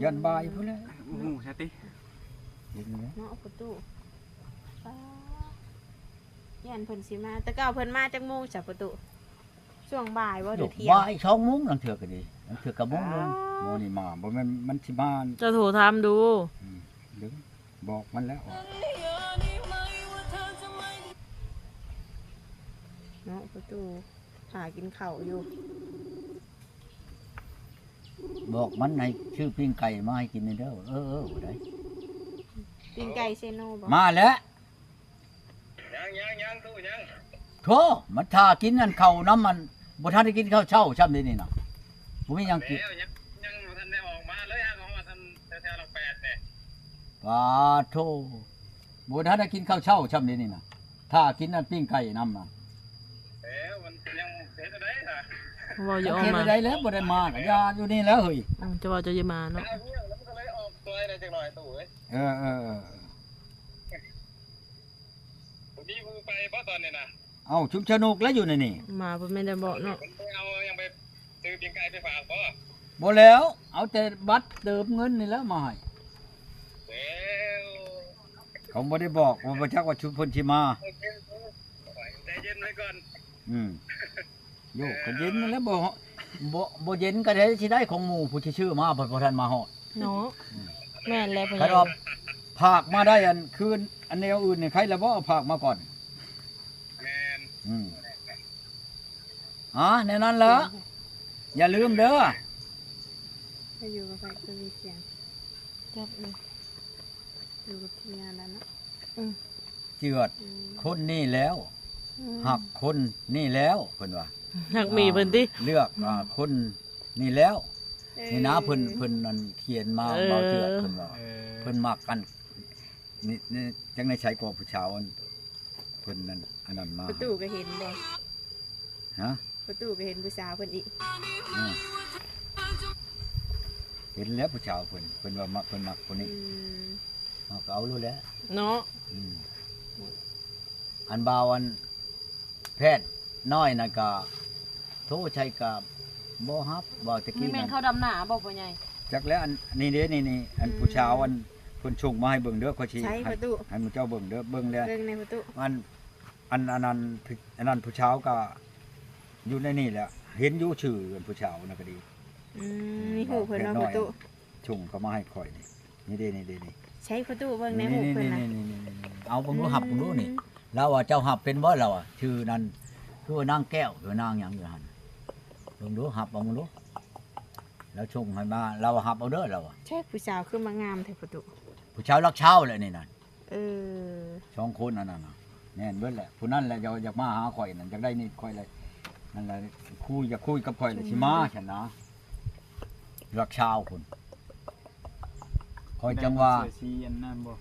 ຢ້ານບ່າຍພຸ້ນແຫຼະ ໂອ້ໂຫ ຊະຕິ ເຫັນແລ້ວເນາະປະຕູ. ປ້າ ຢ້ານເພິ່ນຊິມາ. ແຕ່ເກົ່າເພິ່ນມາຈັກໂມງຊະປະຕູ? ຊ່ວງບ່າຍບໍ່ ຫຼືທ່ຽງ? ບ່າຍສອງໂມງ ລາງເທື່ອກໍດີ ລາງເທື່ອກໍໂມງໜຶ່ງ. ອໍ ມື້ນີ້ມາ ບໍ່ແມ່ນມັນຊິມາ. ເຈົ້າໂທຖາມດູ. ອືມ ລືມ ບອກມັນແລ້ວ ເນາະປະຕູ ຖ້າກິນເຂົ້າຢູ່. ບອກມັນໃຫ້ຊື້ປີ້ງໄກ່ມາໃຫ້ກິນແດ່ເດີ. ເອີໆ ໄດ້ ປີ້ງໄກ່ເຊໂນບໍ່? ມາແລ້ວ. ຍັງໆໆ ຕູ້ຍັງ. ໂທ້ ມັນຖ້າກິນອັນເຂົ້ານຳມັນ ບໍ່ທັນໄດ້ກິນເຂົ້າເຊົ້າຊ້ຳເດນີ້ນະ. ບໍ່ມີຫຍັງກິນ ແລ້ວຍັງ ຍັງບໍ່ທັນໄດ້ອອກມາເລີຍ ຫາກໍຮອດອັນແຖວໆຫຼັກແປດເດ້. ປາໂທ້ ບໍ່ທັນໄດ້ກິນເຂົ້າເຊົ້າຊ້ຳເດນີ້ນະ ຖ້າກິນອັນປີ້ງໄກ່ນຳນະ. ເອີ ມັນຍັງເຮັດໄດ້ນະ ເວົ້າຢູ່ອອກມາ ເຮັດໄດ້ແລ້ວ ບໍ່ໄດ້ມາກໍຢ່າຢູ່ນີ້ແລ້ວເຮີ້ຍ. ອືມ ຈະເວົ້າຈະຢ່າມາເນາະ. ເອົາ ມັນກໍເລີຍອອກຕົວໄດ້ຈັກໜ້ອຍຕູ້ເອີຍ. ເອີໆໆ ບໍ່ມີຜູ້ໄປບໍ່ຕອນນີ້ນະ? ເອົ້າ ຊຸມສະໜຸກແລ້ວຢູ່ໃນນີ້ ມາບໍ່ແມ່ນໄດ້ເບາະເນາະ. ເພິ່ນໄປເອົາຫຍັງໄປ ຊື້ປີ້ງໄກ່ໄປຝາກບໍ່? ບໍ່ແລ້ວ ເອົາແຕ່ບັດເຕີມເງິນນີ້ແຫຼະມາໃຫ້. ແລ້ວ ເຂົາບໍ່ໄດ້ບອກ ບໍ່ຈັກວ່າຊຸມເພິ່ນຊິມາ. ໃຈເຢັນໄວ້ກ່ອນ. ອືມ ໂຍກ ເອີ ກໍເຢັນນັ້ນແຫຼະ ບໍ່ ບໍ່ ບໍ່ເຢັນກໍໄດ້ ຊິໄດ້ຂອງໝູ່ຜູ້ຊິຊື້ມາ ເພິ່ນບໍ່ທັນມາຮອດເນາະ. ອືມ ແມ່ນແລ້ວ ພໍ່ໃຫຍ່ ຄັນວ່າຝາກມາໄດ້ ອັນຄື ອັນແນວອື່ນນີ້ໃຄລະບໍ່ ຝາກມາກ່ອນ. ແມ່ນ ອືມ ອາ ແນວນັ້ນລະ ຢ່າລືມເດີ. ໄປຢູ່ກັບໃຜຄືມີສຽງ ຈັກເລີຍ ຢູ່ກັບທີມງານນັ້ນເນາະ. ອືມ ເຈື່ອດ ອືມ ຄົນນີ້ແລ້ວ ອືມ ຮັກຄົນນີ້ແລ້ວ ເພິ່ນວ່າ ຮັກໝີ່ເພິ່ນຕິ ເລືອກ ອືມ ອາ ຄົນນີ້ແລ້ວ. ເອີ ນີ້ນະ ເພິ່ນ ເພິ່ນນັ້ນຂຽນມາ ເອີ ເບົາເຈື່ອດ ເພິ່ນວ່າ ເອີ ເພິ່ນມັກອັນ ນີ້ ນີ້ ຈັ່ງໃນໃສກໍຜູ້ສາວອັນ ເພິ່ນນັ້ນ ອັນນັ້ນມາ ປະຕູກໍເຫັນບໍ່? ຮະ? ປະຕູກໍເຫັນຜູ້ສາວເພິ່ນອີກ. ອືມ ເຫັນແລ້ວຜູ້ສາວເພິ່ນ ເພິ່ນວ່າມັກ ເພິ່ນມັກຄົນນີ້. ອືມ ເຮົາກໍເອົາໂລດແຫຼະເນາະ. ອືມ ອັນບ່າວອັນແພດນ້ອຍນັ້ນກໍໂທໃສ່ກໍບໍ່ຮັບ ເວົ້າແຕ່ກີ້ນັ້ນ. ແມ່ນເຂົາດຳນາບໍ່ ພໍ່ໃຫຍ່? ຈັກແລ້ວ ອັນ ນີ້ເດ້ ນີ້ ນີ້ ອັນ ອືມ ຜູ້ສາວ ອັນເພິ່ນສົ່ງມາໃຫ້ເບິ່ງເດີ ຂ້ອຍຊິໃຫ້ ໃສ່ປະຕູ ໃຫ້ໝູ່ເຈົ້າເບິ່ງເດີ ເບິ່ງແລ້ວ ເບິ່ງໃນປະຕູ ອັນ ອັນ ອັນນັ້ນ ອັນນັ້ນຜູ້ສາວກໍຢູ່ໃນນີ້ແຫຼະ ເຫັນຢູ່ຊື່ອັນຜູ້ສາວນັ້ນກໍດີ. ອືມ ອືມ ມີຮູບເພິ່ນເນາະປະຕູ ສົ່ງເຂົ້າມາໃຫ້ຂ້ອຍນີ້. ນີ້ເດ້ ນີ້ເດ້ ນີ້ ໃສ່ປະຕູເບິ່ງໃນຮູບເພິ່ນນະ. ນີ້ ນີ້ ນີ້ ນີ້ ນີ້ ນີ້ ເອົາເບິ່ງດູ ອືມ ຮັບເບິ່ງດູນີ້. ລາວວ່າເຈົ້າຮັບເປັນບໍ່ ລາວວ່າ ຊື່ນັ້ນ ຄືວ່ານາງແກ້ວ ຫຼືນາງຫຍັງຢູ່ຫັ້ນ ເບິ່ງດູ ຮັບເອົາເບິ່ງດູ. ລາວສົ່ງໃຫ້ມາ ລາວວ່າຮັບເອົາເດີ ລາວວ່າ. ໃຊ່ ຜູ້ສາວຄືມາງາມແທ້ປະຕູ ຜູ້ສາວຫຼັກຊາວແຫຼະນີ້ນະ. ເອີ ສອງຄົນອັນນັ້ນນະ ແມ່ນເບິດແຫຼະ. ຜູ້ນັ້ນແຫຼະຢາກ ຢາກມາຫາຂ້ອຍນັ້ນ ຢາກໄດ້ນີ້ຂ້ອຍແຫຼະ ນັ້ນແຫຼະ ຄຸຍ ຢາກຄຸຍກັບຂ້ອຍແຫຼະ ອືມ ຊິມາຊັ້ນນະ. ຫຼັກຊາວພຸ້ນ ຂ້ອຍຈັ່ງວ່າ ແມ່ນເສື້ອສີອັນນັ້ນບໍ່?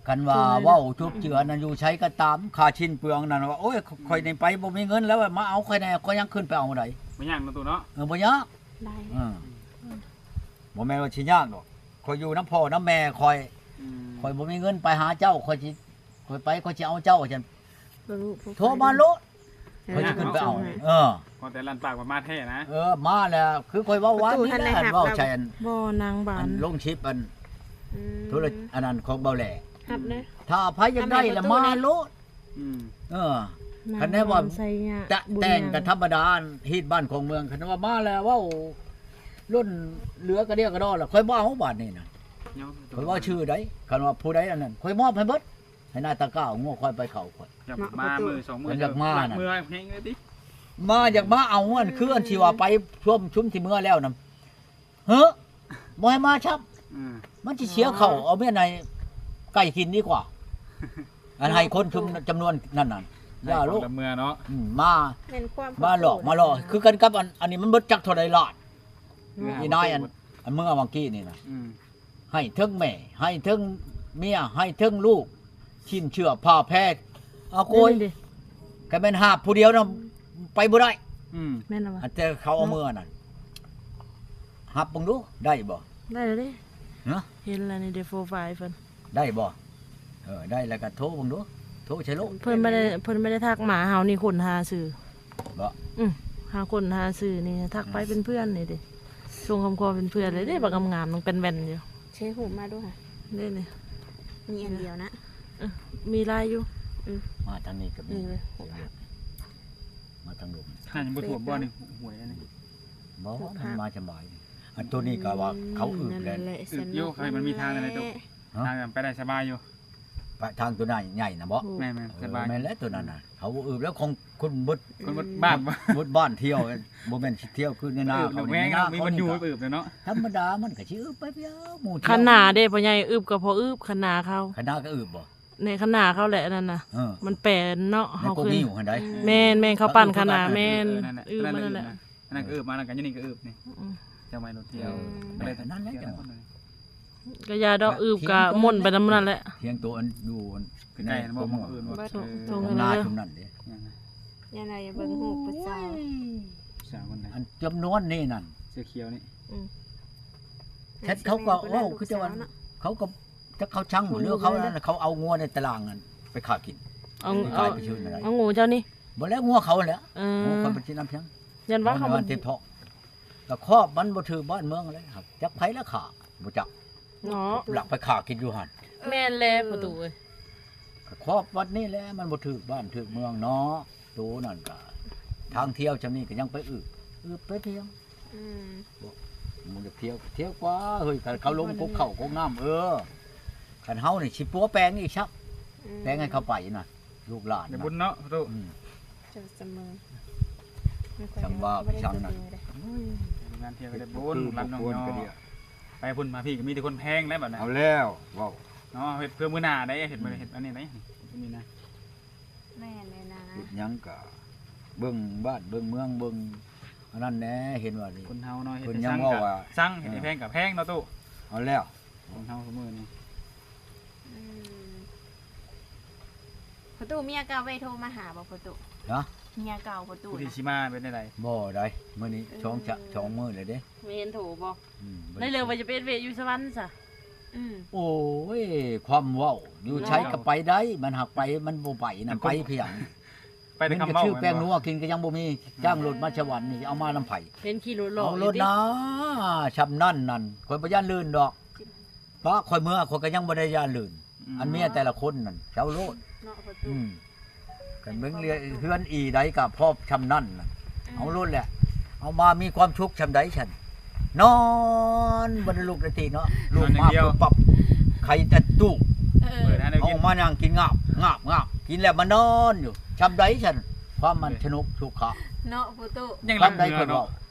ຄັນວ່າເວົ້າຈົບເຈື່ອນນັ້ນ ຢູ່ໃສກໍຕາມ ຄ່າຊິ້ນເປືອງນັ້ນວ່າ ໂອ້ຍ ຂ້ອຍນີ້ໄປບໍ່ມີເງິນແລ້ວ ມາເອົາຂ້ອຍແດ່ ຂ້ອຍຍັງຂຶ້ນໄປເອົາໄດ້. ບໍ່ຍາກເນາະ ຕູ້ເນາະ. ເອີ ບໍ່ຍາກ. ໄດ້ ເອີ ອືມ ບໍ່ແມ່ນວ່າຊິຍາກດອກ. ຂ້ອຍຢູ່ນຳພໍ່ນຳແມ່ຂ້ອຍ ອືມ ຂ້ອຍບໍ່ມີເງິນໄປຫາເຈົ້າ ຂ້ອຍຊິ ຂ້ອຍໄປ ຂ້ອຍຊິເອົາເຈົ້າ ວ່າຊັ້ນ ໂທມາໂລດ ເອີ ຂ້ອຍຊິຂຶ້ນໄປເອົາ. ເອີ ກໍແຕ່ລັນປາກວ່າມາແທ້ນະ. ເອີ ມາແລ້ວ ຄືຂ້ອຍເວົ້າວານນີ້ແຫຼະ ເວົ້າໃສ່ອັນ ບໍ່ ນາງບານ ອັນລົງຄລິບອັນ ອືມ ໂທລະ ອັນນັ້ນຂອງເບົາແຫຼ ຮັບເດີ ຖ້າໃຜຢາກໄດ້ລະມາໂລດ. ອືມ ເອີ ຄັນແນວວ່າ ຕະແຕ່ງກັນທຳມະດາ ຮີດບ້ານຂອງເມືອງ ຄັນວ່າມາແລ້ວເວົ້າລົ້ນເຫຼືອກະດຽກະດໍລະ ຂ້ອຍບໍ່ເອົາບາດນີ້ນະ. ຂ້ອຍເວົ້າຊື່ໃດ ຄັນວ່າຜູ້ໃດອັນນັ້ນ ຂ້ອຍມອບໃຫ້ເບິດ ໃຫ້ໜ້າຕາກ້າງົວຄວາຍໄປເຂົ້າຂ້ອຍ. ຢາກມາມື້ສອງມື້ ຢາກມານະ ເມືອແຮງເລີຍຕິ ມາຢາກມາເອົາອັນ ຄືອັນທີ່ວ່າໄປຊ່ວມຊຸມທີ່ເມືອແລ້ວນະ. ເຮີ້ ບໍ່ໃຫ້ມາຊ້ຳ ອືມ ມັນຊິເສຍເຂົ້າ ເອົາເມຍໃນໄກ່ກິນດີກວ່າ ອັນໃຫ້ຄົນຊຸມຈຳນວນນັ້ນນະ ຢ່າໂລດ ໃຫ້ຄົນລະເມືອເນາະ. ອືມ ມາ ແມ່ນຄວາມ ມາຫຼອກ ມາຫຼອກ ຄືກັນກັບອັນ ອັນນີ້ມັນເບິດຈັກເທົ່າໃດລ້ານ ອືມ ອີນາຍອັນ ອັນເມືອຫວ່າງກີ້ນີ້ນະ. ອືມ ໃຫ້ເທິງແມ່ ໃຫ້ເທິງເມຍ ໃຫ້ເທິງລູກ ຊິ້ນເຊື່ອຜ້າແພ ເອົາໂກຍ ແມ່ນເດ້ ກະແມ່ນຫາບຜູ້ດຽວນະ ໄປບໍ່ໄດ້. ອືມ ແມ່ນລະວ່າ ອັນແຕ່ເຂົາເອົາເມືອນັ້ນ ຮັບເບິ່ງດູ ໄດ້ບໍ່? ໄດ້ແລ້ວເດ້ ຮະ ເຫັນແລ້ວນີ້ເດ້ ໂປຣໄຟເພິ່ນ ໄດ້ບໍ່? ເອີ ໄດ້ແລ້ວກະໂທເບິ່ງດູ ໂທໃສ່ໂລດ. ເພິ່ນບໍ່ໄດ້ ເພິ່ນບໍ່ໄດ້ທັກມາ ເຮົານີ້ຄົ້ນຫາຊື່ ບໍ່? ອືມ ຫາຄົ້ນຫາຊື່ນີ້ ທັກໄປເປັນເພື່ອນນີ້ເດ້. ສົ່ງຄອບຄົວເປັນເພື່ອນເລີຍເດ້ ບັກງາມໆ ນາງແປນແວ່ນຢູ່. ເຊຮູບມາດູຫະ. ເດ້ນີ້ ມີອັນດຽວນະ. ເອີ ມີຫຼາຍຢູ່. ອືມ ມາທາງນີ້ກໍມີ. ນີ້ເວີຍ ມາທາງລຸ່ມ. ຫາຍັງບໍ່ຖ້ວມບໍ່ນີ້ ຫ້ວຍອັນນີ້? ບໍ່ ມັນມາສະບາຍ. ອັນໂຕນີ້ກໍວ່າເຂົາອຶບແລ້ວ. ອືມ ອືບຢູ່ ໃຫ້ມັນມີທາງນັ້ນແຫຼະ. ທາງໄປໄດ້ສະບາຍຢູ່. ປະທາງໂຕນັ້ນໃຫຍ່ນະບໍ່? ແມ່ນໆ ສະບາຍ. ເອີ ແມ່ນແຫຼະໂຕນັ້ນນະ ເຂົາບໍ່ອຶບແລ້ວ ຂອງຄົນເບິດ ຄົນເບິດບ້ານ ເບິດບ້ານທ່ຽວ. ບໍ່ແມ່ນຊິທ່ຽວຄືໃນນາເຂົານີ້ ໃນນາເຂົານີ້ ມັນຢູ່ອຶບແລ້ວເນາະ. ທຳມະດາມັນກໍຊິອຶບໄປພຽວ ໝູ່ທ່ຽວ. ຄັນນາເດ້ພໍ່ໃຫຍ່ ອຶບກໍພໍອຶບ ຄັນນາເຂົາ. ຄັນນາກໍອຶບບໍ່? ໃນຄັນນາເຂົາແຫຼະ ອັນນັ້ນນະ. ເອີ ມັນແປນເນາະ ເຮົາຄື ແມ່ນໆ ເຂົາປັ່ນຄັນນາ. ແມ່ນ ເອີ ນັ້ນແຫຼະ ອືມ ນັ້ນແຫຼະ. ອັນນັ້ນກໍອຶບມາ ນັ້ນກໍຢູ່ນີ້ກໍອືບນີ້. ອືມ ຈະໄວ້ລົດທ່ຽວ. ອືມ ກໍເລີຍນັ້ນແຫຼະ ຈັງຫວະ ກໍຢ່າດອກ ອຶບກໍໝົນໄປນຳນັ້ນແຫຼະ. ທຽງໂຕອັນຢູ່ໃກ້ໆ ບໍ່ ໝ່ອງອື່ນບໍ່? ເອີ ທົ່ງ ທົ່ງນາຊຸມນັ້ນເດ້. ຢ່ານະ ຢ່າເບິ່ງຮູບຜູ້ສາວ. ຜູ້ສາວຄົນໃດ? ອັນຈຳນວນນີ້ນັ້ນ ເສື້ອຂຽວນີ້. ອືມ ແທ້ເຂົາກໍເວົ້າຄືແຕ່ວ່າ ເຂົາກໍຈັກເຂົາຊັງ ຫຼືເຂົາ ເຂົາເອົາງົວໃນຕະລ່າງນັ້ນໄປຂ້າກິນ. ເອົາ ເອົາງົວເຈົ້ານີ້? ບໍ່ແລ້ວ ງົວເຂົາແຫຼະ. ເອີ ງົວເຂົາໄປກິນນ້ຳພຽງ ຢ້ານວ່າເຂົາມັນເຕັມທ້ອງ ກໍຄອບມັນບໍ່ຖືກບ້ານເມືອງແລ້ວ. ຈັກໃຜລະຂ້າ ບໍ່ຈັກເນາະ ລັກໄປຂ້າກິນຢູ່ຫັ້ນ. ແມ່ນແຫຼະ ເອີ ປະຕູເອີຍ ກໍຄອບວັດນີ້ແຫຼະ ມັນບໍ່ຖືກບ້ານຖືກເມືອງເນາະ. ໂຕນັ້ນກໍທາງທ່ຽວຈຳນີ້ກໍຍັງໄປອຶບ ອຶບໄປພຽງ. ອືມ ບໍ່ ມັນຈະທ່ຽວ ທ່ຽວກວ່າເຮີ້ຍ. ຄັນເຂົາລົງກົກເຂົ້າກົກນ້ຳ ເອີ ຄັນເຮົານີ້ຊິປົວແປງອີກຊັກ. ອືມ ແປງໃຫ້ເຂົາໄປນະ ລູກຫຼານນະ ໄດ້ບຸນເນາະ. ອືມ ເຈົ້າສະເໝີ ຈັ່ງວ່າພີ່ຊ້າງນັ້ນ ໂອ້ຍ ງານທ່ຽວກໍໄດ້ບຸນ ລັດນ້ອງຍໍ ໄປພຸ້ນມາພີ້ກໍມີແຕ່ຄົນແພງແລ້ວບັດນີ້. ເອົາແລ້ວເວົ້າເນາະ ເຮັດເພື່ອມື້ໜ້າໄດ໋ ເຮັດ ອືມ ເຮັດອັນນີ້ໄດ໋ ນີ້ນະ. ແມ່ນແຫຼະນະ ເຮັດຫຍັງກະເບິ່ງບ້ານເບິ່ງເມືອງ ເບິ່ງອັນນັ້ນແດ່. ເຫັນວ່ານີ້ ຄົນເຮົາເນາະ ເຮັດ ເພິ່ນຍັງເວົ້າວ່າ ເຮັດໃຫ້ຊ່າງ ເອີ ເຮັດໃຫ້ແພງກະແພງເນາະຕູ້. ເອົາແລ້ວ ຄົນເຮົາຊຸມື້ນີ້. ອືມ ພໍ່ຕູ້ ເມຍເກົ່າໄດ້ໂທມາຫາບໍ່ພໍ່ຕູ້? ຮະ? ເມຍເກົ່າພໍ່ຕູ້ ຜູ້ທີ່ ນະ ຊິມາເປັນແນວໃດ? ບໍ່ໄດ໋ ມື້ນີ້ ເອີ ສອງຊະ ສອງມື້ແລ້ວເດ້. ບໍ່ເຫັນໂທບໍ່? ອືມ ໄດ້ເລີຍວ່າຈະໄປເຮັດວຽກຢູ່ສະຫວັນຊະ. ອືມ ໂອ້ຍ ຄວາມເວົ້າ ຢູ່ໃສກໍໄປໄດ້ ມັນຫາກໄປ ມັນບໍ່ໄປນະ ໄປພຽງ. ໄປແຕ່ຄຳເວົ້າ ຊື້ແປ້ງນົວກິນກໍຍັງບໍ່ມີ ຈ້າງລົດມາສະຫວັນນີ້ ເອົາມານຳໃຜ? ເຫັນຂີ່ລົດຫຼໍ່ ເອົາລົດນາ ຊ່ຳນັ້ນນັ້ນ ຂ້ອຍບໍ່ຢ້ານລື່ນດອກ. ປະຂ້ອຍເມືອ ຂ້ອຍກໍຍັງບໍ່ໄດ້ຢ້ານລື່ນ. ອືມ ອັນເມຍແຕ່ລະຄົນນັ້ນ ເຈົ້າໂລດເນາະພໍ່ຕູ້. ອືມ ຄັນເບິ່ງເຮືອນອີໃດກໍພໍຊ່ຳນັ້ນນະ. ອືມ ເອົາໂລດແຫຼະ ເອົາມາມີຄວາມສຸກຊ່ຳໃດຊັ້ນ? ນອນ ບໍ່ໄດ້ລຸກໄດ້ຕີເນາະ ນອນຢ່າງດຽວ ລຸກມາປຸບປັບ ໄຂ່ແຕ່ຕູ້ ເອີ ເອົາມານັ່ງກິນງາບ ງາບ ງາບ ກິນແລ້ວມານອນຢູ່. ຊ່ຳໃດຊັ້ນ ຄວາມມັນສະໜຸກສຸກຂະເນາະພໍ່ຕູ້? ຍັງຫຼັບເມືອເນາະ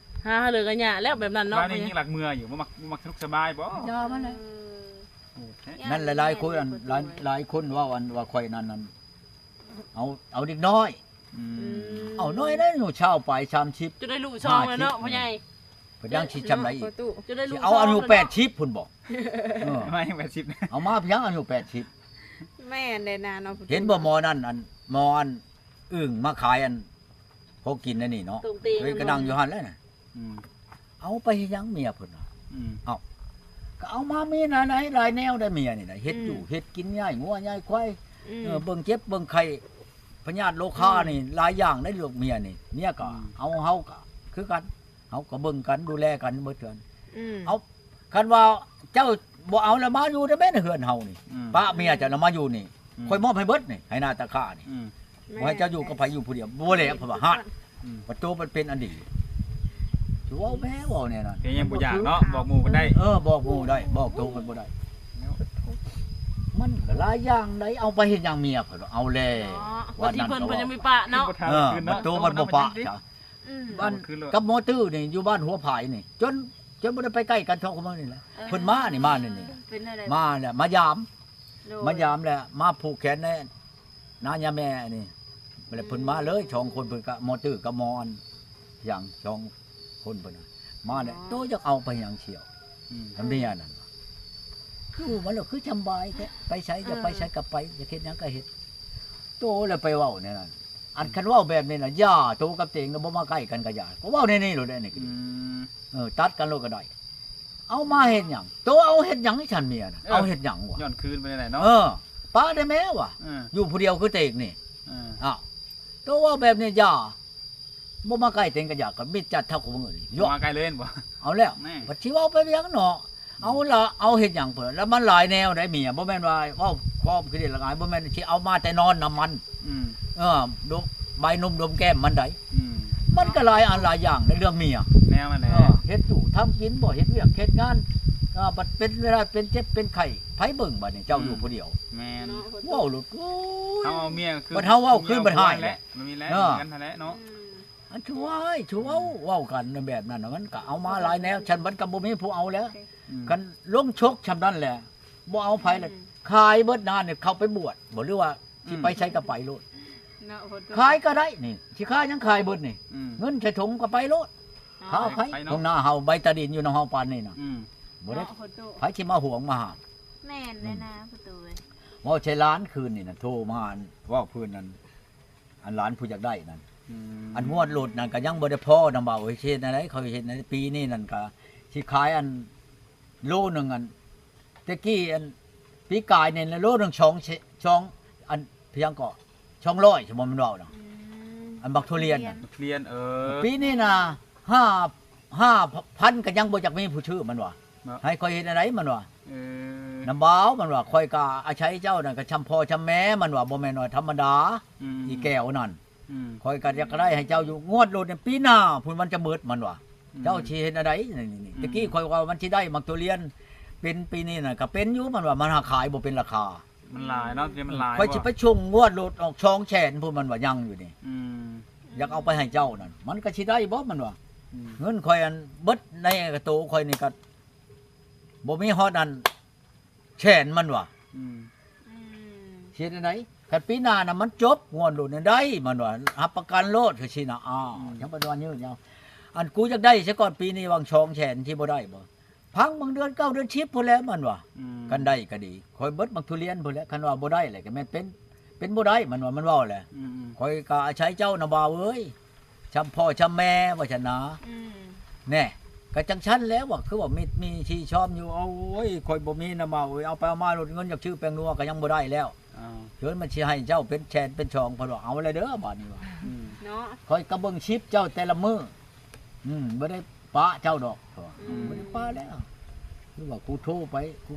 ຫາເລີກະຍະແລ້ວແບບນັ້ນເນາະ. ວ່ານີ້ຍັງຫຼັກເມືອຢູ່ ບໍ່ມັກ ບໍ່ມັກສະໜຸກສະບາຍບໍ່? ຢ່າມາເລີຍ. ເອີ ໂອ້ ນັ້ນຫຼາຍໆຄົນ ອັນ ຫຼາຍ ຫຼາຍຄົນເວົ້າ ອັນວ່າຂ້ອຍນັ້ນ ອັນ ເອົາ ເອົາເດັກນ້ອຍ. ອືມ ເອົານ້ອຍໄດ໋ ອາຍຸຊາວປາຍ ສາມສິບ ຈະໄດ້ລູກຊອງແລ້ວເນາະພໍ່ໃຫຍ່. ເພິ່ນຍັງຊິຊ່ຳໃດອີກ? ຈະໄດ້ລູກຊອງ ຊິເອົາອາຍຸແປດສິບພຸ້ນບໍ່? ເອີ ມາແປດສິບ ເອົາມາພຽງອາຍຸແປດສິບ. ແມ່ນແດ່ນາເນາະ ເຫັນບໍ່ ໝໍນັ້ນ ອັນ ໝໍອັນ ອຶ່ງມາຂາຍ ອັນ ຂອງກິນອັນນີ້ເນາະ ເອີ ກໍນັ່ງຢູ່ຫັ້ນແຫຼະນະ. ອືມ ເອົາໄປເຮັດຫຍັງເມຍເພິ່ນວ່າ? ອືມ ເອົ້າ ກໍເອົາມາມີນະ ຫຼາຍແນວໄດ໋ເມຍນີ້ນະ ເຮັດຢູ່ ອືມ ເຮັດກິນ ຍ້າຍງົວຍ້າຍຄວາຍ ອືມ ເອີ ເບິ່ງເຈັບເບິ່ງໄຂ້ ພະຍາດໂລຄາ ອືມ ນີ້ຫຼາຍຢ່າງໄດ໋ລູກເມຍນີ້. ເມຍກໍ ອືມ ເອົາ ເຮົາກໍຄືກັນ ເຮົາກໍເບິ່ງກັນ ດູແລກັນເບິດເທື່ອ. ອືມ ເອົາ ຄັນວ່າເຈົ້າບໍ່ເອົາລະມາຢູ່ໄດ້ແມ່ນເຮືອນເຮົານີ້. ອືມ ປະເມຍເຈົ້າລະມາຢູ່ນີ້ ອືມ ຂ້ອຍມອບໃຫ້ເບິດນີ້ ໃຫ້ນາຕາຂ້ານີ້. ອືມ ບໍ່ໃຫ້ເຈົ້າຢູ່ກັບໃຜ ຢູ່ຜູ້ດຽວ. ບໍ່ແລ້ວ ເພິ່ນວ່າ ຮາດ ອືມ ປະຕູມັນເປັນອັນດີ. ຊິເວົ້າແມ່ເວົ້າແນວນັ້ນ ແຕ່ຍັງບໍ່ຢາກເນາະ ບອກໝູ່ບໍ່ໄດ້. ເອີ ບອກໝູ່ໄດ້ ບອກໂຕມັນບໍ່ໄດ້. ມັນກໍຫຼາຍຢ່າງໃດ໋ ເອົາໄປເຮັດຫຍັງເມຍເພິ່ນວ່າ. ເອົາແລ້ວ ເນາະ ວ່ານັ້ນ ເພິ່ນ ເພິ່ນຍັງມີປະເນາະ. ເອີ ມັນໂຕມັນບໍ່ປະ ອືມ ບ້ານ ກັບໝໍຕື້ນີ້ ຢູ່ບ້ານຫົວຜາຍນີ້ ຈົນ ຈົນບໍ່ໄດ້ໄປໃກ້ກັນເທົ່າມື້ນີ້ແຫຼະ. ເອີ ເພິ່ນມານີ້ ມານີ້ ມາແລ້ວ ມາຢາມ ໂດຍ ມາຢາມແລ້ວ ມາຜູກແຂນໃນນາຍາແມ່ນີ້. ແລ້ວເພິ່ນມາເລີຍ ສອງຄົນ ເພິ່ນກັບໝໍຕື້ກັບໝໍອັນຫຍັງ ສອງຄົນເພິ່ນນະ ມາແລ້ວ. ໂຕຢາກເອົາໄປຫຍັງສ່ຽວ ອືມ ເມຍນັ້ນ ຄືມັນລະຄືສຳບາຍແທ້ ໄປໃສຢາກໄປໃສກໍໄປ ຢາກເຮັດຫຍັງກໍເຮັດ. ໂຕລະໄປເວົ້າແນວນັ້ນ ອັນຄັນເວົ້າແບບນີ້ນະ ຢ່າ ໂຕກັບເຕງນະ ບໍ່ມາໃກ້ກັນກໍຢ່າ ກໍເວົ້າແນວນີ້ໂລດແຫຼະນີ້. ອືມ ເອີ ຕັດກັນໂລດກໍໄດ້. ເອົາມາເຮັດຫຍັງ? ໂຕເອົາເຮັດຫຍັງໃຫ້ສັນເມຍນະ? ເອີ ເອົາເຮັດຫຍັງວະ? ຍ້ອນຄືນໄປໄດ້ເນາະ. ເອີ ປະໄດ້ແມ້ວະ? ເອີ ຢູ່ຜູ້ດຽວຄືເຕກນີ້. ເອີ ອ້າວ ໂຕເວົ້າແບບນີ້ຢ່າ ບໍ່ມາໃກ້ເຕັງກະຢາກ ກໍມິດຈັດເທົ່າຂອງມື້ນີ້ ບໍ່ມາໃກ້ເລີຍແມ່ນບໍ່? ເອົາແລ້ວ ແມ່ ບັດຊິເວົ້າໄປຫຍັງເນາະ ເອົາລະ ເອົາເຮັດຫຍັງເພິ່ນ ລະມັນຫຼາຍແນວໃດເມຍ ບໍ່ແມ່ນວ່າເວົ້າຄວາມຄິດເຫັນລະອາຍ ບໍ່ແມ່ນຊິເອົາມາແຕ່ນອນນຳມັນ ອືມ ເອີ ດົມ ໃບນົມດົມແກ້ມມັນໃດ ອືມ ມັນກໍຫຼາຍອັນຫຼາຍຢ່າງໃນເລື່ອງເມຍ ແນວມັນແຫຼະ ເອີ ເຮັດຢູ່ທຳກິນບໍ່ ເຮັດວຽກເຮັດງານ ເອີ ບັດເປັນເວລາເປັນເຈັບເປັນໄຂ້ ໃຜເບິ່ງບັດນີ້ ເຈົ້າຢູ່ ອືມ ຜູ້ດຽວ ແມ່ນ ເນາະ ເວົ້າໂລດ ໂອ້ຍ ເຮົາເອົາເມຍຄື ບັດເຮົາເວົ້າຄືນບັດຮ້າຍແຫຼະ ມັນມີແຫຼະ ເອີ ຄືກັນຫັ້ນແຫຼະເນາະ ອືມ ອັນ ຊວຍ ຊວຍ ເວົ້າກັນແບບນັ້ນນະ ມັນກະເອົາມາຫຼາຍແນວ ຊັ້ນມັນກະບໍ່ມີຜູ້ເອົາແລ້ວ ອືມ ຄັນລົງຊົກຊ່ຳນັ້ນແຫຼະ ບໍ່ເອົາໃຜແລ້ວ ອືມ ຂາຍເບິດນານີ້ ເຂົ້າໄປບວດບໍ່ ຫຼືວ່າ ອືມ ຊິໄປໃສກະໄປໂລດ ເນາະ ໂຫດ ຂາຍກະໄດ້ນີ້ ຊິຂາຍຫຍັງຂາຍເບິດນີ້ ອືມ ເງິນໃສ່ຖົງກະໄປໂລດ ເອົາ ຂາຍໄປເນາະ ຂອງໜ້າເຮົາ ໃບຕາດິນຢູ່ນຳເຮົາປານນີ້ນະ ອືມ ບໍ່ໄດ້ ເນາະ ໂຫດ ໃຜຊິມາຫວງມາຫາ ແມ່ນແຫຼະນະ ອືມ ປະຕູເອີຍ ເວົ້າໃສ່ຫຼານຄືນນີ້ນະ ໂທມາ ອັນ ເວົ້າພື້ນນັ້ນ ອັນຫຼານຜູ້ຢາກໄດ້ນັ້ນ ອືມ ອັນງວດລົດນັ້ນກະຍັງບໍ່ໄດ້ພໍນຳ ເວົ້າເຮັດແນວໃດ ເຂົາເຮັດໃນປີນີ້ນັ້ນກະຊິຂາຍອັນໂລໜຶ່ງ ອັນແຕ່ກີ້ ອັນປີກາຍນີ້ໂລໜຶ່ງສອງ ສອງ ອັນພຽງກໍສອງຮ້ອຍ ຊິບໍ່ແມ່ນເວົ້ານະ ອືມ ອັນບັກທຸລຽນ ທຸລຽນ ບັກທຸລຽນ ເອີ ປີນີ້ນະ ຫ້າ ຫ້າພັນກະຍັງບໍ່ຢາກມີຜູ້ຊື້ມັນວ່າ ເນາະ ໃຫ້ຂ້ອຍເຮັດແນວໃດມັນວ່າ ເອີ ນຳບ່າວມັນວ່າ ຂ້ອຍກະອາໄສເຈົ້ານັ້ນກະຊ່ຳພໍ່ຊ່ຳແມ່ມັນວ່າ ບໍ່ແມ່ນວ່າທຳມະດາ ອືມ ອີແກ້ວນັ້ນ ອືມ ຂ້ອຍກະຢາກໄດ້ໃຫ້ເຈົ້າຢູ່ ງວດລົດນີ້ປີໜ້າພຸ້ນມັນຈະໝົດມັນວ່າ ອືມ ເຈົ້າຊິເຮັດແນວໃດນີ້ ອືມ ຕະກີ້ຂ້ອຍວ່າມັນຊິໄດ້ໝາກທຸລຽນ ເປັນປີນີ້ນະ ກະເປັນຢູ່ມັນວ່າ ມັນຫາຂາຍບໍ່ເປັນລາຄາ ມັນຫຼາຍເນາະ ມັນຫຼາຍ ຂ້ອຍຊິໄປສົ່ງງວດລົດອອກສອງແສນພຸ້ນມັນວ່າຍັງຢູ່ນີ້ ອືມ ຢາກເອົາໄປໃຫ້ເຈົ້ານັ້ນ ມັນກະຊິໄດ້ບໍ່ມັນວ່າ ອືມ ເງິນຂ້ອຍອັນເບິດໃນກະໂຕຂ້ອຍນີ້ກະບໍ່ມີຮອດອັນແສນມັນວ່າ ອືມ ອືມ ຊິເຮັດແນວໃດ ຄັນປີໜ້ານະມັນຈົບງວດໂລດນັ້ນໄດ້ມັນວ່າ ຮັບປະກັນໂລດ ຄືຊີ້ນະ ອ້າວ ອືມ ຍັງບໍ່ໄດ້ວ່າຍືດຍາວ ອັນກູຢາກໄດ້ຊະກ່ອນປີນີ້ຫວັງສອງແສນ ຊິບໍ່ໄດ້ບໍ່ ພັງບາງເດືອນເກົ້າເດືອນສິບພຸ້ນແຫຼະມັນວ່າ ອືມ ຄັນໄດ້ກະດີ ຂ້ອຍເບິດໝາກທຸລຽນພຸ້ນແຫຼະ ຄັນວ່າບໍ່ໄດ້ແຫຼະ ກະແມ່ນເປັນ ເປັນບໍ່ໄດ້ມັນວ່າ ມັນເວົ້າແຫຼະ ອືມໆ ຂ້ອຍກະອາໄສເຈົ້ານະບ່າວເອີຍ ຊ່ຳພໍ່ຊ່ຳແມ່ວ່າຊັ້ນນະ ອືມ ແນ່ ກະຈັ່ງຊັ້ນແຫຼະວ່າ ຄືວ່າມິດມີຊີຊອມຢູ່ ໂອ້ຍ ຂ້ອຍບໍ່ມີນະບ່າວເອີຍ ເອົາໄປເອົາມາໂລດ ເງິນຢາກຊື້ແປ້ງນົວກະຍັງບໍ່ໄດ້ແລ້ວ ອ້າວ ເຊີນມັນຊິໃຫ້ເຈົ້າເປັນແສນເປັນສອງ ເພິ່ນວ່າ ເອົາແລ້ວເດີບາດນີ້ວ່າ ອືມ ເນາະ ຂ້ອຍກະເບິ່ງຄລິບເຈົ້າແຕ່ລະມື້ ອືມ ບໍ່ໄດ້ປະເຈົ້າດອກ ອືມ ບໍ່ໄດ້ປະແລ້ວ ຄືວ່າກູໂທໄປ ກູ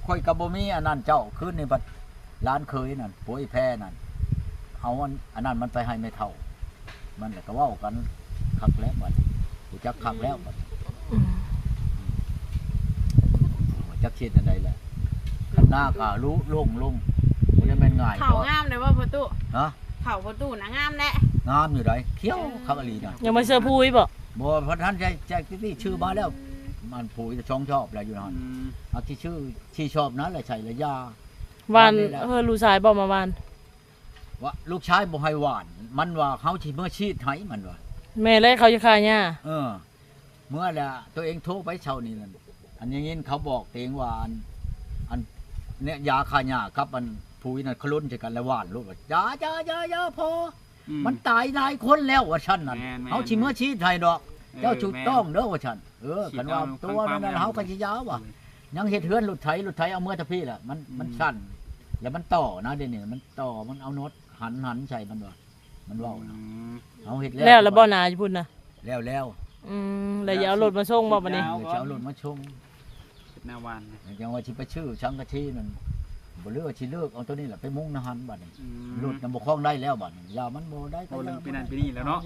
ຂ້ອຍກະບໍ່ມີອັນນັ້ນເຈົ້າ ຄືນນີ້ບັດຫຼານເຂີຍນັ້ນ ຜົວອີແພນັ້ນ ເອົາອັນ ອັນນັ້ນມັນໄປໃຫ້ແມ່ເຖົ້າ ມັນລະກະເວົ້າກັນຄັກແລ້ວບັດ ຮູ້ຈັກຄັກແລ້ວບັດ ອືມ ຈັກຊິເຮັດແນວໃດແຫຼະ ຄັນນາກະລຸລົງລົງ ບໍ່ໄດ້ແມ່ນງ່າຍ ເຂົ້າງາມໄດ້ບໍ່ພໍ່ຕູ້? ຮະ? ເຂົ້າພໍ່ຕູ້ນະງາມແຫຼະ ງາມຢູ່ໃດ໋ ຂຽວຄັກອີ່ຫຼີນະ ຍັງບໍ່ເຊີປຸ໋ຍບໍ່? ບໍ່ ເພິ່ນທັນໃຊ້ ໃຊ້ທີ່ຊື້ມາແລ້ວ ມັນປຸ໋ຍສອງຊອບແລ້ວຢູ່ຫັ້ນ ອືມ ເອົາທີ່ຊື້ສີ່ຊອບນັ້ນແຫຼະໃສ່ລະຢາ ຫວ່ານ ເອີ ລູກຊາຍບໍ່ມາຫວ່ານ? ວ່າລູກຊາຍບໍ່ໃຫ້ຫວ່ານ ມັນວ່າເຮົາຊິເມືອຊີດໃຫ້ ມັນວ່າ ແມ່ນແຫຼະ ເຂົາຈະຂາຍຫຍ້າ ເອີ ເມືອແລ້ວ ໂຕເອງໂທໄປເຊົ້ານີ້ນັ້ນ ອັນໄດ້ຍິນເຂົາບອກເອງວ່າ ອັນ ອັນ ເນຍ ຢາຂ້າຫຍ້າກັບອັນປຸ໋ຍນັ້ນ ຂະລົນໃສ່ກັນແລ້ວຫວ່ານໂລດວ່າ ຢ່າ ຢ່າ ຢ່າ ຢ່າພໍ ອືມ ມັນຕາຍຫຼາຍຄົນແລ້ວວ່າຊັ້ນນັ້ນ ແມ່ນໆໆ ເຮົາຊິເມືອຊີດໃຫ້ດອກ ເອີ ເຈົ້າຖືກຕ້ອງເດີວ່າຊັ້ນ ເອີ ຄັນວ່າໂຕນັ້ນເຮົາກະຊິຢາວ່າ ຍັງເຮັດເຮືອນລົດໄຖ ລົດໄຖເອົາເມືອແຕ່ພີ້ລະ ມັນ ອືມ ມັນສັ່ນ ແລ້ວມັນຕໍ່ນະ ດຽວນີ້ມັນຕໍ່ ມັນເອົານັອດຫັນ ຫັນໃສ່ມັນວ່າ ມັນເວົ້ານະ ອືມ ເຮົາເຮັດແລ້ວ ແລ້ວລະບໍ່ນາຢູ່ພຸ້ນນະ? ແລ້ວແລ້ວ ອືມ ແລ້ວຊິເອົາລົດມາສົ່ງບໍ່ບັດນີ້? ແລ້ວຊິເອົາລົດມາສົ່ງ ເຮັດໜ້າຫວ່ານ ຈັ່ງວ່າຊິໄປຊື້ສັງກະສີນັ້ນ ບໍ່ເຫຼືອ ຊິເລີກເອົາໂຕນີ້ລະໄປມຸງນະຫັ້ນບັດນີ້ ອືມ ລົດນະບໍ່ຄອງໄດ້ແລ້ວບັດນີ້ ຢ່າມັນບໍ່ໄດ້ ໂອ້ ກະຢ່າ ເລື່ອງປີນັ້ນປີນີ້ແລ້ວເນາະ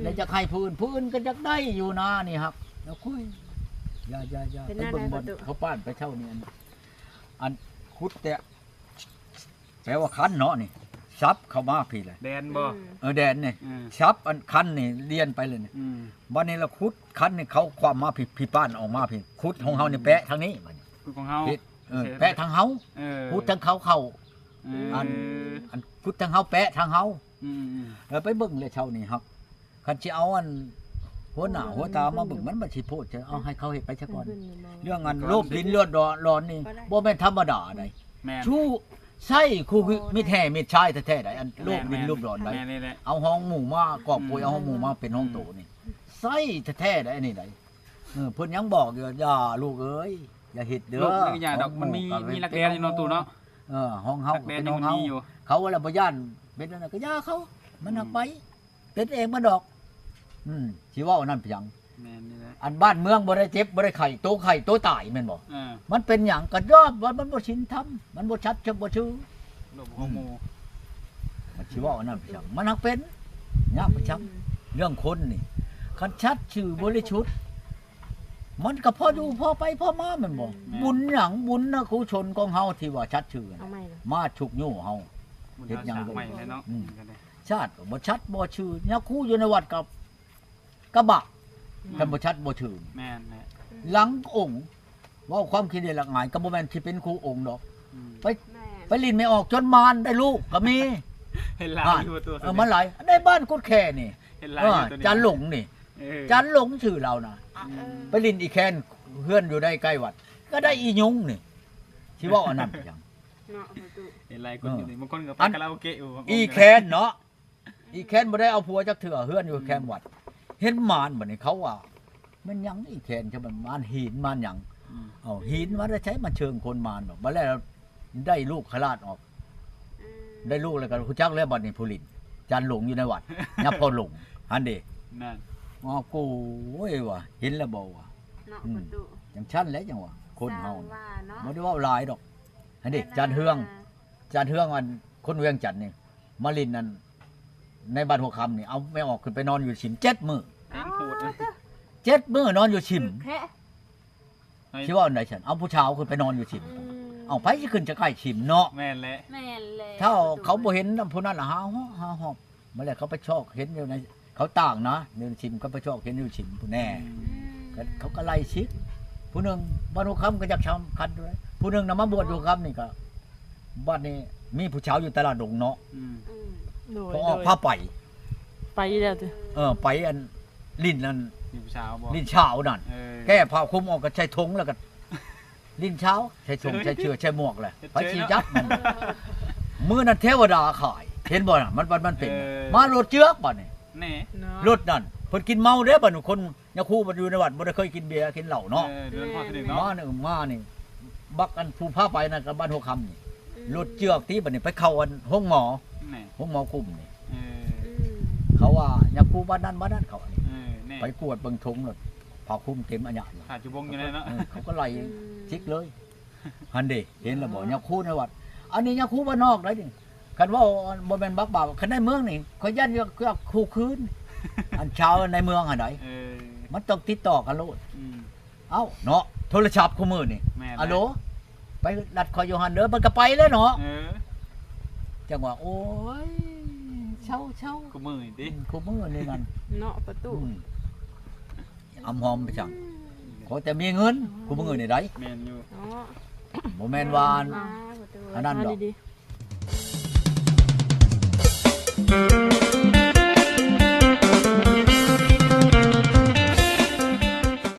ແລ້ວຢາກໃຫ້ຜູ້ອື່ນ ຜູ້ອື່ນກະຢາກໄດ້ຢູ່ນານີ້ຮັກ ແລ້ວຄຸຍ ຢ່າ ຢ່າ ຢ່າ ໄປເບິ່ງບ່ອນເຂົາປ້ານໄປເຊົ້ານີ້ ອັນ ອັນ ຂຸດແຕ່ ແປວ່າຄັນເນາະນີ້ ສັບເຂົ້າມາພີ້ແຫຼະ ແດນບໍ່? ອືມ ເອີ ແດນນີ້ ອືມ ສັບອັນຄັນນີ້ລຽນໄປເລີຍນີ້ ອືມ ບັດນີ້ລະຂຸດຄັນນີ້ເຂົາຄວ່ຳມາພີ້ ພີ້ປ້ານອອກມາພີ້ ຂຸດຂອງເຮົານີ້ ອືມ ແປະທາງນີ້ບັດນີ້ ຂຸດຂອງເຮົາ ເອີ ແປະທາງເຮົາ ເອີ ຂຸດທາງເຂົາເຂົ້າ ອືມ ອັນ ອັນຂຸດທາງເຮົາແປະທາງເຮົາ ອືມໆ ແລ້ວໄປເບິ່ງແລ້ວເຊົ້ານີ້ຮັກ ຄັນຊິເອົາອັນຫົວໜ້າຫົວຕາມາເບິ່ງ ມັນ ມັນຊິໂພດ ເອົາໃຫ້ເຂົາເຮັດໄປຊະກ່ອນ ເລື່ອງອັນໂລບດິນໂລບດອນນີ້ ບໍ່ແມ່ນທຳມະດາໃດ໋ ແມ່ນ ຊູໃຊ້ຄູ່ມິດແຮ່ມິດຊາຍແທ້ໆໃດ໋ ອັນໂລບດິນໂລບດອນໃດ໋ ແມ່ນນີ້ແຫຼະ ເອົາຮອງໝູ່ມາກອບໂກຍ ອືມ ເອົາຮອງໝູ່ມາເປັນຮອງໂຕນີ້ ອືມ ໃຊ້ແທ້ໆໃດ໋ ອັນນີ້ໃດ໋ ເອີ ເພິ່ນຍັງບອກຢູ່ ຢ່າລູກເອີຍ ຢ່າເຮັດເດີ ໂລບນີ້ກະຢ່າດອກ ມັນມີ ມີຫຼັກແດນຢູ່ເນາະຕູ້ເນາະ ເອີ ຮອງເຮົາກະເປັນຮອງເຮົາ ເຂົາວ່າລະບໍ່ຢ້ານເປັນອັນນັ້ນກະຢ່າເຂົາ ມັນຫາກໄປ ອືມ ເປັນເອງມັນດອກ. ອືມ ຊິເວົ້າອັນນັ້ນໄປຫຍັງ? ແມ່ນນີ້ແຫຼະ ອັນບ້ານເມືອງບໍ່ໄດ້ເຈັບບໍ່ໄດ້ໄຂ້ ໂຕໄຂ້ໂຕຕາຍແມ່ນບໍ່? ເອີ ມັນເປັນຫຍັງ? ກະຍອມວ່າມັນບໍ່ສິນທຳ ມັນບໍ່ສັດຈະບໍ່ຊື່ ໂລກບໍ່ຮູ້ໝູ່ ມັນຊິເວົ້າອັນນັ້ນໄປຫຍັງ? ມັນຮັກເປັນຍາກໄປຫຍັງ? ອືມ ເລື່ອງຄົນນີ້ ຄັນສັດຊື່ບໍລິສຸດ ມັນກໍພໍຢູ່ພໍໄປພໍມາແມ່ນບໍ່? ແມ່ນ ບຸນຫຍັງ? ບຸນນະກຸສົນຂອງເຮົາທີ່ວ່າສັດຊື່ນະ ເອົາໃໝ່ລະ ມາຊຸກຍູ້ເຮົາ ບຸນເຮັດຫຍັງ ເຮົາສ້າງໃໝ່ແຫຼະເນາະ ອືມ ມັນກໍໄດ້ ຊາດກໍບໍ່ສັດບໍ່ຊື່ ຍາຄູຢູ່ໃນວັດກໍ ກະບະ ອືມ ຄັນບໍ່ສັດບໍ່ຊື່ ແມ່ນແຫຼະ ຫຼັງອົງ ເວົ້າຄວາມຂີ້ເລກຫຼາຍກໍບໍ່ແມ່ນຊິເປັນຄູ່ອົງດອກ ອືມ ໄປ ແມ່ນ ໄປຫຼິ້ນແມ່ອອກຈົນມານໄດ້ລູກກໍມີ ເຫັນຫຼາຍຢູ່ ເອີ ມັນຫຼາຍ ໃນບ້ານກຸດແຄນີ້ ເຫັນຫຼາຍຢູ່ ເອີ ໂຕນີ້ ຈານຫຼົງນີ້ ເອີ ຈານຫຼົງຊື່ລາວນະ ອືມ ໄປຫຼິ້ນອີແຄນ ເຮືອນຢູ່ໃນໃກ້ວັດ ກໍໄດ້ອີຍຸງນີ້ ຊິເວົ້າອັນນັ້ນໄປຫຍັງ? ເນາະ ປະຕູ ເຫັນຫຼາຍຄົນຢູ່ນີ້ ເອີ ບາງຄົນກໍໄປຄາຣາໂອເກະຢູ່ ອີແຄນເນາະ ອີແຄນບໍ່ໄດ້ເອົາຜົວຈັກເທື່ອ ເຮືອນຢູ່ແຄມວັດ ເຫັນມານ ບັດນີ້ເຂົາວ່າ ແມ່ນຫຍັງອີແຄນ ຈະແມ່ນມານຫີນມານຫຍັງ ອືມ ເອົາຫີນມາແຕ່ໃສ ມາເຊີງຄົນມານດອກ ບັດແລ້ວໄດ້ລູກຂະລາດອອກ ອືມ ໄດ້ລູກແລ້ວກໍຮູ້ຈັກແລ້ວ ບັດນີ້ຜູ້ຫຼິ້ນ ຈານຫຼົງຢູ່ໃນວັດ ຍາພໍ່ຫຼົງ ຫັ້ນເດ ນັ້ນ ອ້າວ ໂກຍວ່າ ເຫັນແລ້ວບໍ່ວ່າ ເນາະ ອືມ ປະຕູ ຈັ່ງຊັ້ນແຫຼະ ຈັ່ງວ່າຄົນເຮົາ ຊ່າງວ່າເນາະ ບໍ່ໄດ້ເວົ້າຫຼາຍດອກ ຫັ້ນເດ ແມ່ນ ຈານເຮືອງ ລະ ຈານເຮືອງ ອັນຄົນວຽງຈັນນີ້ ມາຫຼິ້ນນັ້ນ ໃນບ້ານຫົວຄຳນີ້ ເອົາແມ່ອອກຂຶ້ນໄປນອນຢູ່ຊິມເຈັດມື້ ແພງໂພດເນາະ ເຈັດມື້ນອນຢູ່ຊິມ ຖືກແທ້ ຊິເວົ້າອັນໃດຊັ້ນ ເອົາຜູ້ສາວຂຶ້ນໄປນອນຢູ່ຊິມ ອືມ ເອົາໃຜຊິຂຶ້ນຈະໃກ້ຊິມເນາະ ແມ່ນແຫຼະ ແມ່ນແຫຼະ ຖ້າເຂົາບໍ່ເຫັນນຳຜູ້ນັ້ນລະ ຫາຮອບ ຫາຮອບ ມາແລ້ວເຂົາໄປຊອກເຫັນຢູ່ໃນ ເຂົາຕ່າງນະ ຢູ່ໃນຊິມ ເຂົາໄປຊອກເຫັນຢູ່ຊິມພຸ້ນແນ່ ອືມ ເຂົາກໍໄລ່ຊິກ ຜູ້ໜຶ່ງບ້ານຫົວຄຳກໍຢາກສຳຄັນດ້ວຍ ຜູ້ໜຶ່ງນະມາບວດຢູ່ຫົວຄຳນີ້ກໍ ບັດນີ້ມີຜູ້ສາວຢູ່ຕະຫຼາດດົງເນາະ ອືມ ອືມ ໂດຍ ກໍອອກພາໄປ ໄປແລ້ວຕິ ເອີ ໄປອັນຫຼິ້ນອັນ ຫຼິ້ນສາວບໍ່ ຫຼິ້ນສາວນັ້ນ ເອີ ແກ້ຜ້າຄຸມອອກກໍໃສ່ຖົງ ແລ້ວກໍຫຼິ້ນສາວ ໃສ່ຖົງ ໃສ່ເສື້ອ ໃສ່ໝວກແຫຼະ ໃຜຊິຈັບມັນ ມື້ນັ້ນເທວະດາຂາຍ ເຫັນບໍ່ນະ ມັນ ມັນ ມັນເປັນ ເອີ ມາລົດເຈືອກບັດນີ້ ແນ່ ລົດນັ້ນ ເພິ່ນກິນເມົາເດ້ ບັດນີ້ຄົນ ຍາຄູມັນຢູ່ໃນວັດ ບໍ່ໄດ້ເຄີຍກິນເບຍກິນເຫຼົ້າເນາະ ເອີ ເດືອນຮອດທີໜຶ່ງເນາະ ມານີ້ ມານີ້ ບັກອັນຜູ້ພາໄປນັ້ນກັບບ້ານຫົວຄຳນີ້ ອືມ ລົດເຈືອກຕິ ບັດນີ້ໄປເຂົ້າອັນໂຮງໝໍ ແນ່ ໂຮງໝໍກຸ້ມນີ້ ເອີ ອືມ ເຂົາວ່າຍາຄູບ້ານນັ້ນບ້ານນັ້ນ ເຂົາ ເອີ ແນ່ ໄປກວດເບິ່ງຖົງ ແລ້ວຜ້າຄຸມເຕັມອາຍະຢູ່ ຂາດຈຸບົງຢູ່ແລ້ວເນາະ ເອີ ເຂົາກໍໄລ່ ອືມ ຈິກເລີຍ ຫັ້ນເດ ເຫັນແລ້ວບໍ່ ເນາະ ຍາຄູໃນວັດ ອັນນີ້ຍາຄູບ້ານນອກໄດ໋ນີ້ ຄັນເວົ້າບໍ່ແມ່ນບັກບາບ ຄັນໃນເມືອງນີ້ ຂ້ອຍຢ້ານຢາກ ຢາກຄູ່ຄືນ ອັນຊາວໃນເມືອງຫັ້ນໃດ ເອີ ມັນຕ້ອງຕິດຕໍ່ກັນໂລດ ອືມ ເອົ້າເນາະ ໂທລະສັບຄູ່ມື້ນີ້ ແມ່ນແຫຼະ ອາໂຫຼ ໄປລັດຂ້ອຍຢູ່ຫັ້ນເດີ ມັນກໍໄປແລ້ວເນາະ ເອີ ຈັ່ງວ່າ ໂອ້ຍ ເຊົາໆ ຄູ່ມື້ນີ້ຕິ ອືມ ຄູ່ມື້ນີ້ນັ້ນ ເນາະ ປະຕູ ອືມ ອຳຫອມໄປຈັ່ງ ອືມ ຂໍແຕ່ມີເງິນ ອືມ ຄູ່ມື້ນີ້ໄດ໋ ແມ່ນຢູ່ ເນາະ ບໍ່ແມ່ນວ່າ ມາປະຕູ ອັນນັ້ນດອກ ມາດີໆ.